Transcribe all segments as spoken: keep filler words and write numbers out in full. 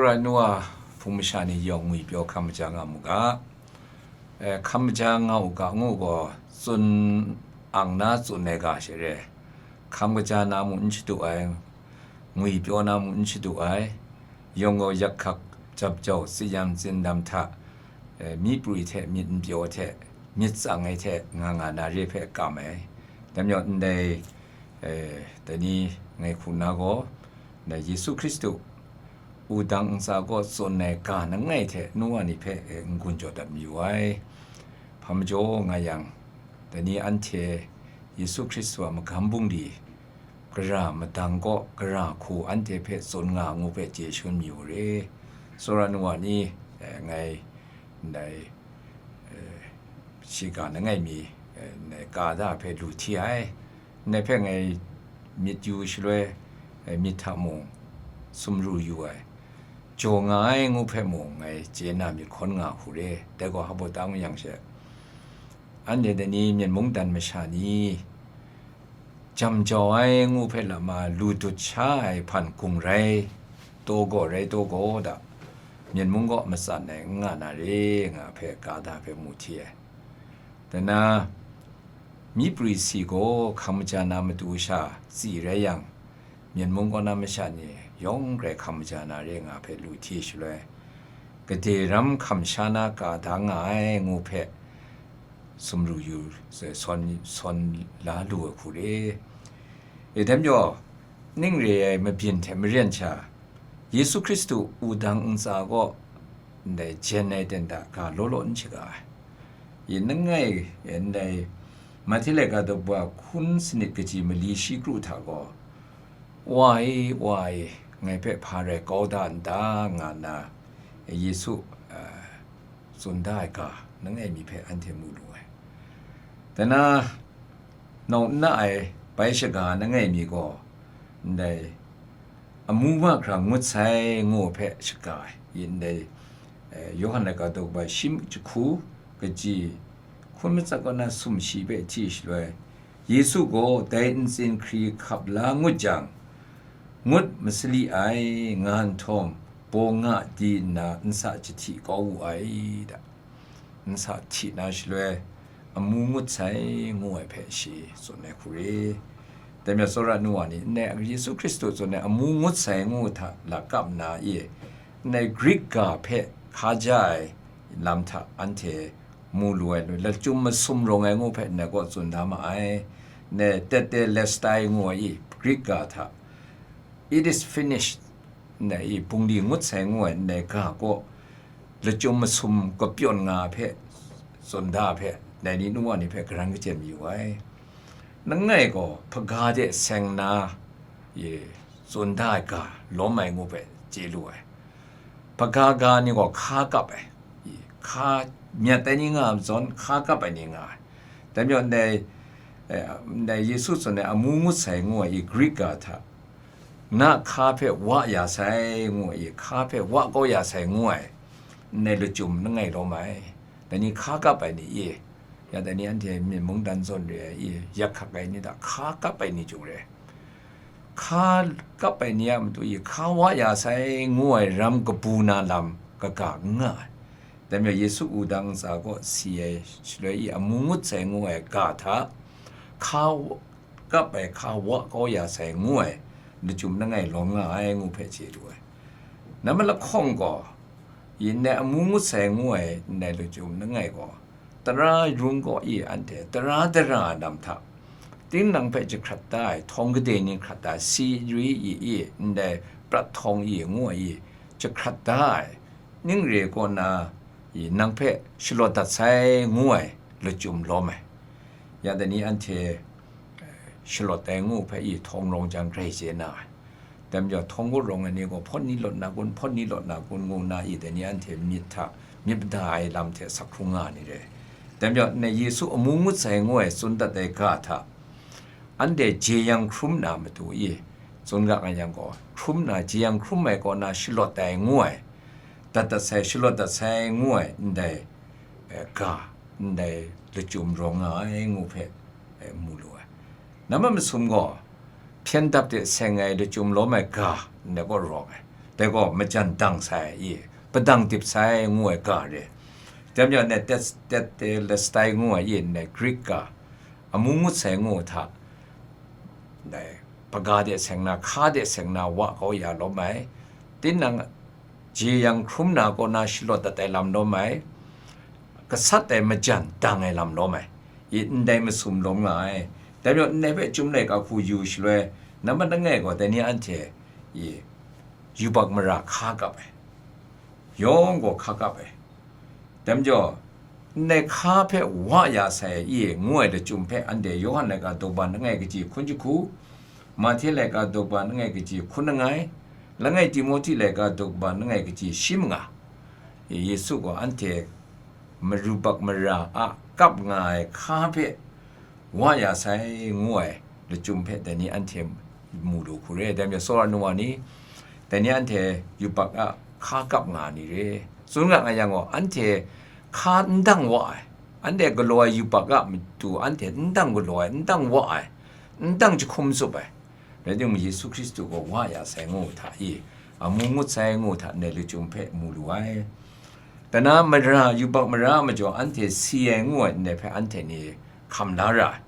Sora nu a hpung masha ni yawng ngwi pyaw hkam maja nga mu ga. Eh, hkam maja nga u ga ngu gaw, tsun ang na tsun ai ga she re. Hkam kaja na mu n shadu ai, ngwi pyaw na mu n shadu ai, yawng gaw yak hkak, jap jau, tsi-, yan tsindam hta, eh, myi prwi hte myit n pyaw hte, myit tsang ai hte nga nga na re hpe kam ai. Dai majaw, ndai, eh, dai ni ngai hku na gaw, ndai Yesu Hkristu wudang ntsa kaw tsun ai ga langai hte nu wa ni hpe, eh, n-gun jaw dat mayu ai. Hpa majaw nga yang, dai ni anhte Yesu Hkristu a magam bungli gara madang kaw gara hku anhte hpe tsun nga ngu hpe chye shangun mayu re. Sora nu wa ni, eh, ngai ndai, eh, shiga langai mi, eh, ndai ka da hpe lu hti ai. Ndai hpe ngai myit yu shaloi, eh, myit hta mung sumru yu ai. Jaw nga ai ngu hpe mung ngai chye na myit hkawn nga hku re. Dai gaw hpa baw ta ngu yang she, anhte dai ni Myen mungdan masha ni, jam jau ai ngu hpe lama lu dut sha ai hpan gung rai, taw gaw rai taw gaw da, Myen mung kaw matsan ai n nga na re nga hpe ka da hpe mu hti ai. Dai na, myi prwi si gaw hkam maja na matu sha tsi rai yang, Myen mung kaw na masha ni yawng grai hkam maja na re nga hpe lu hti shaloi, gade ram hkam sha na ka da nga ai ngu hpe sumru yu, sawn, sawn la lu ai hku re. E dai majaw, ning re ai mabyin hte maren sha, Yesu Hkristu wudang ntsa kaw ndai jen ai ten da ga law law n shaga ai. I langai ndai Mahte laika daw ba hkun sanit kaji mali shi kru hta gaw, Wa e, Wa e, ngai hpe hpa rai kau da n ta? Nga nna Yesu, a, tsun da ai ga langai mi hpe anhte mu lu ai. Dai na, nau n na ai bai shaga langai mi gaw, ndai amu mahkra ngut sai ngu hpe shaga ai. Ndai, eh, Yawhan laika daw ba shi jahku kaji hkun matsat kaw na sumshi hpe hti shaloi, Yesu gaw dai ntsin hkri hkap la ngut jang, ngut masali ai, nga nhtawm, baw nga di nna nsa jahti kau wu ai da. Nsa hti na shaloi, amu ngut sai ngu ai hpe shi tsun ai hku re. Dai majaw, tsawra nu wa ni, ndai Yesu Hkristu tsun ai amu ngut sai ngu hta lakap nna e, ndai Grik ga hpe hkaja ai lam hta anhte mu lu ai, lachyum masum rawng ai ngu hpe ndai kaw tsun da ma ai. Ndai tetelestai ngu ai i, Grik ga hta, "It is finished," ndai i, bungli ngut sai ngu ai ndai ga kaw, lachyum masum kapyawn nga hpe tsun da hpe, ndai ni nu wa ni hpe karan kachyen mayu ai. Langai gaw hpaga de seng na, e, tsun da ai ga lawm ai ngu hpe chye lu ai. Hpaga ga ni gaw hka kap ai, i, hka myat ai ni nga ai zawn, hka kap ai ni nga ai. Dai majaw ndai, eh, ndai Yesu tsun ai amu ngut sai ngu ai i, Grik ga hta, na hka hpe wa ya sai ngu ai i, hka hpe wa kau ya sai ngu ai, ndai lachyum langai lawm ai. Dai ni hka kap ai ni i, ya dai ni anhte Myen mungdan zawn re ai i, yak hkak ai ni hta hka kap ai ni chyum re. Hka kap ai ni a matu i hka wa ya sai ngu ai ram kabu na lam kaga n nga ai. Dai majaw Yesu wudang ntsa kaw si ai shaloi i amu ngut sai ngu ai ga hta, hka kap ai hka wa kau ya sai ngu ai lachyum langai lawm nga ai ngu hpe chye lu ai. Namma lahkawng gaw, ndai amu ngut sai ngu ai ndai lachyum langai gaw, tara rung kaw i anhte tara dara ai lam hta, tinang hpe jahkrat da ai, htawng gade ni hkrat da ai, si ri i i, ndai prat htawng i ngu ai i, jahkrat da ai, ning re kaw na i, nang hpe shalawt dat sai ngu ai lachyum lawm ai. Ya dai ni anhte, eh, shalawt ai ngu hpe i htawng rawng jang grai chye na ai. Dai majaw, htawng kaw rawng ai ni gaw, hpawt ni lawt na kun, hpawt ni lawt na kun ngu na i, dai ni anhte myit hta myit mada ai lam hte sak hkrung nga ni re. Dai majaw, ndai Yesu amu ngut sai ngu ai tsun dat ai ga hta, anhte jeyang hkrum na matu i, tsun ga nga yang gaw, hkrum na, jeyang hkrum ai kaw na shalawt ai ngu ai, dat dat sai, shalawt dat sai ngu ai ndai, eh, ga, ndai lachyum rawng nga ai ngu hpe, eh, mu lu ai. Namma masum gaw, hpyen dap de seng ai lachyum lawm ai ga ndai kaw rawng ai. Dai gaw majan dang sai i, padang dip sai ngu ai ga re. Dai majaw, ndai tet-, tetelestai ngu ai i, ndai Grik ga, amu ngut sai ngu hta, ndai hpaga de seng na, hka de seng na wa kau ya lawm ai, tinang jeyang hkrum na kaw na shalawt dat ai lam lawm ai, gasat ai majan dang ai lam lawm ai, i ndai masum lawm nga ai. Dai majaw, ndai hpe chyum laika hku yu shaloi, nambat langai gaw, dai ni anhte i yubak mara hka kap ai, yawng gaw hka kap ai. Dai majaw, ndai hka hpe wa ya sai i ngu ai lachyum hpe anhte Yawhan laika daw langai kaji hkun jahku, Mahte laika daw langai kaji hkun langai, langai Timohti laika daw langai kaji shi manga, Yesu gaw anhte marubak mara a kap nga ai hka hpe wa ya sai ngu ai lachyum hpe dai ni anhte mu lu hku re. Dai majaw, tsawra nu wa ni, dai ni anhte yubak a hka kap nga ni re. Tsun nga nga yang gaw, anhte hka n dang wa ai, anhte galaw ai yubak a matu anhte n dang galaw ai, n dang wa ai, n dang jahkum tsup ai, rai timung, Yesu Hkristu gaw wa ya sai ngu hta i, amu ngut sai ngu hta ndai lachyum hpe mu lu ai. Dai na mara, yubak mara a majaw anhte si ai ngu ai ndai hpe anhte ni hkam la ra ai.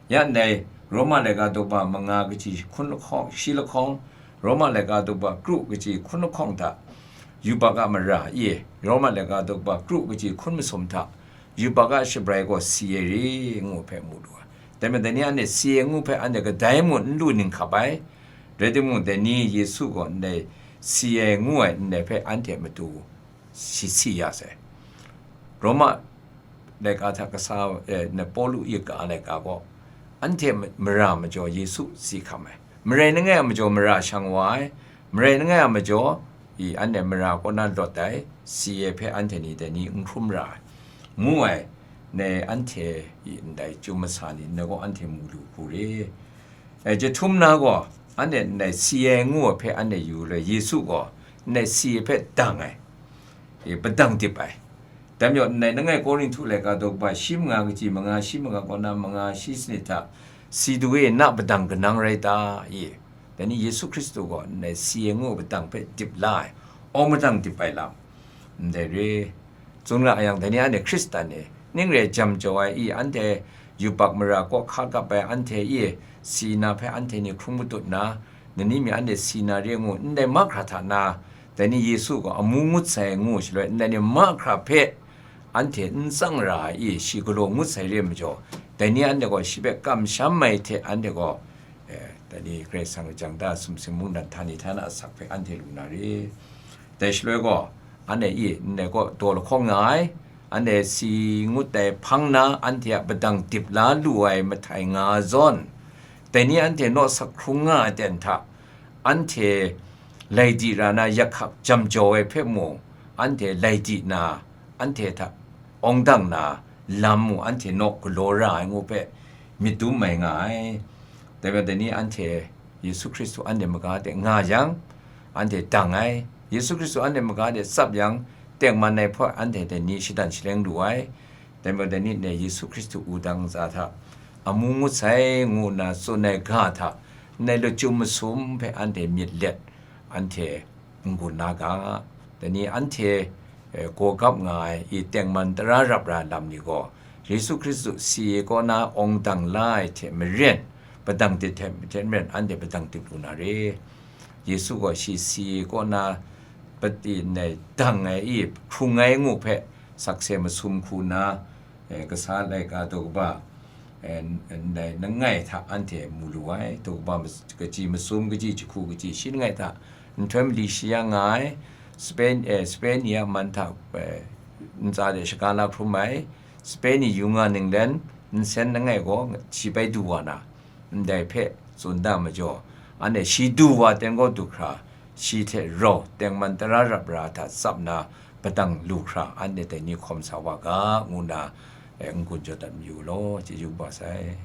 Ya ndai Roma laika daw manga kaji hkun lahkawng, shi lahkawng, Roma laika daw kru kaji hkun lahkawng hta, yubak a mara i, Roma laika daw kru kaji hkun masum hta, yubak a shabrai gaw si ai re ngu hpe mu lu ai. Dai majaw, dai ni anhte si ai ngu hpe anhte kadai mung n lu ning hkap ai, rai timung, dai ni Yesu gaw ndai si ai ngu ai ndai hpe anhte matu shi si ya sai. Roma laika hta kasa, eh, na Pawlu yika laika gaw, anhte ma-, mara majaw Yesu si hkam ai. Marai langai a majaw mara shang wa ai, marai langai a majaw i anhte mara kaw na lawt ai, si ai hpe anhte ni dai ni n hkrum ra ai, ngu ai, ndai anhte i ndai chyum masa ni, ndai gaw anhte mu lu hku re. E, jahtum na gaw, anhte ndai si ai ngu ai hpe anhte yu le, Yesu gaw ndai si ai hpe dang ai, e, padang dip ai. Dai majaw, ndai langai Korinhtu laika daw shi manga kaji manga, shi manga kaw na manga, shi sanit hta, si du e, na padang kanang rai ta? I, dai ni Yesu Hkristu gaw ndai si ai ngu ai padang hpe dip la ai, awng madang dip ai lam, ndai re. Tsun nga yang, dai ni anhte Hkristan e, ning re jam jau ai i, anhte yubak mara kaw hka kap ai anhte i, si na hpe anhte ni hkrum matut na, nani mi anhte si na re ngu, ndai mahkra hta na, dai ni Yesu gaw amu ngut sai ngu shaloi, ndai ni mahkra hpe anhte n tsang ra ai i, shi galaw ngut sai re majaw, dai ni anhte gaw shi hpe kamsham ai hte anhte gaw, eh, dai ni Karai Kasang lajang da sumsing mungdan htani htana asak hpe anhte lu na re. Dai shaloi gaw, anhte i ndai kaw daw lahkawng nga ai, anhte si ngut ai hpang na anhte a padang dip la lu ai mahtai nga zawn, dai ni anhte naw sak hkrung nga ai ten hta, anhte lai di ra na yak hkak jam jau ai hpe mung, anhte lai di na, anhte hta awng dang na lam mung anhte naw galaw ra ai ngu hpe myit dum mai nga ai. Dai majaw, dai ni anhte Yesu Hkristu anhte maga de nga yang, anhte dang ai. Yesu Hkristu anhte maga de tsap yang, tengman ai hpe anhte dai ni shadan shaleng lu ai. Dai majaw, dai ni ndai Yesu Hkristu wudang ntsa hta amu ngut sai ngu nna tsun ai ga hta, ndai lachyum masum hpe anhte myit let, anhte n-gun na ga. Dai ni anhte, eh, gawgap nga ai i tengman tara rap ra lam ni gaw, Yesu Hkristu si ai kaw na awng dang la ai hte maren, padang dip hte, hte maren, anhte padang dip lu na re. Yesu gaw shi si ai kaw na pati ndai dang ai i hkrung ai ngu hpe sakse masum hku na, eh, kasa laika daw kaba, eh, ndai langai hta anhte mu lu ai, daw kaba mas-, kaji masum, kaji jahku, kaji shi langai hta nhtoi mali shi ya nga ai, Spain, eh, Spain ni a man hta, eh, ntsa de shaga la hkrum ai, Spain ni yu nga ninglen nsen langai gaw shi bai du wa na, ndai hpe tsun da majaw, anhte shi du wa ten gaw du hkra, shi hte rau tengman tara rap ra hta tsap na padang lu hkra, anhte dai ni hkawm sa wa ga, ngu nna, eh, n-gun jaw dat mayu law, chyeju kaba sai.